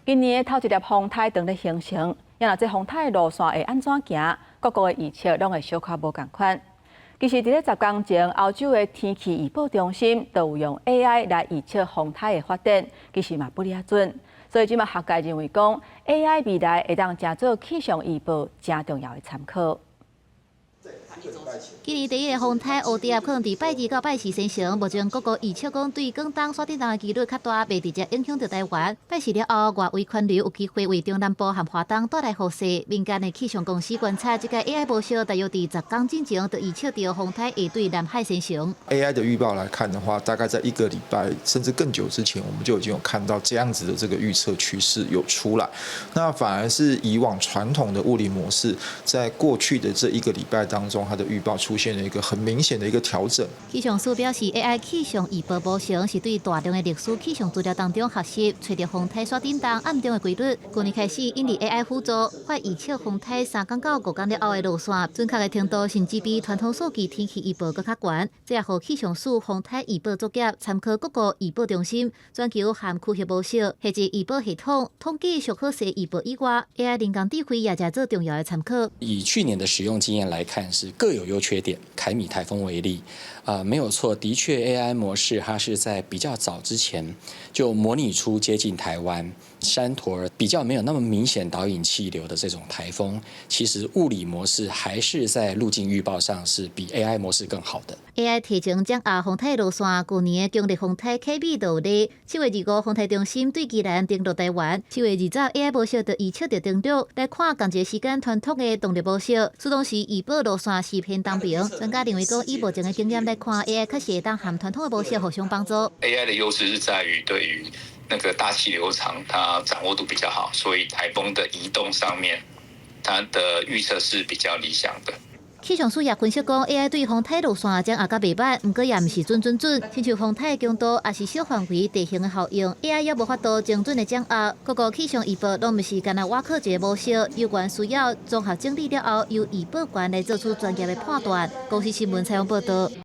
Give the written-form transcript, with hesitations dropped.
今年的頭一粒風颱正咧形成，啊若這風颱的路線會按怎行，各國的預測攏會小可無仝款。其實，佇咧10工前，歐洲的天氣預報中心就有用 AI 來預測風颱的發展，其實嘛不哩仔準。所以，這馬學界認為講，AI 未來會當成做氣象預報誠重要的參考。今年第一个風颱烏蝶可能佇拜二到拜四生成，目前各國預測講對廣東山頂動的幾率較大，袂直接影響著台灣。拜四了後，外圍環流有機會為中南部和華東帶來雨勢。民間的氣象公司觀察，這个 AI 模式大約佇10工進前就預測著風颱會對南海生成。 AI 的預報來看的話，大概在一個禮拜甚至更久之前，我們就已經有看到這樣子的這個預測趨勢有出來。那反而是以往傳統的物理模式，在過去的這一個禮拜當中，它的預報出現了一個很明顯的一個調整。氣象署表示，AI 氣象預報模型是對大量的歷史氣象資料當中學習，揣著風颱山頂動暗中的規律。去年開始引入 AI 輔助，發預測風颱3工到5工了後的路線，準確的程度甚至比傳統數據天氣預報閣較懸。這也予氣象署風颱預報作業參考各國預報中心全球和區域模式，或者預報系統統計上好勢預報以外，AI 人工智慧也誠做重要的參考。以去年的使用經驗來看，是各有優缺點。凱米颱風為例，啊，沒有錯，的確 AI 模式它是在比較早之前就模擬出接近台灣山陀比較沒有那麼明顯導引氣流的這種颱風，其實物理模式還是在路徑預報上是比 AI 模式更好的。 AI 提前掌握風颱路線，舊年的強烈風颱凱米就有例。7月25，風颱中心對宜蘭登陸台灣。7月20，AI 模式就預測著登陸。來看仝一个時間傳統的動力模式，自動時預報路線是偏東邊。專家認為講，以目前的經驗來看，AI 確實會當和傳統的模式互相幫助。 AI 的優勢是在於對於那個大氣流場，它掌握度比較好，所以颱風的移動上面，它的預測是比較理想的。氣象署也分析講，AI 對風颱路線掌握較袂䆀，毋過也毋是準準準。親像風颱的強度，抑是小範圍地形的效應，AI 也無法度精準的掌握。各國氣象預報攏毋是干焦倚靠一个模式，有關需要綜合整理了後，由預報員來做出專業的判斷。公視新聞採訪報導。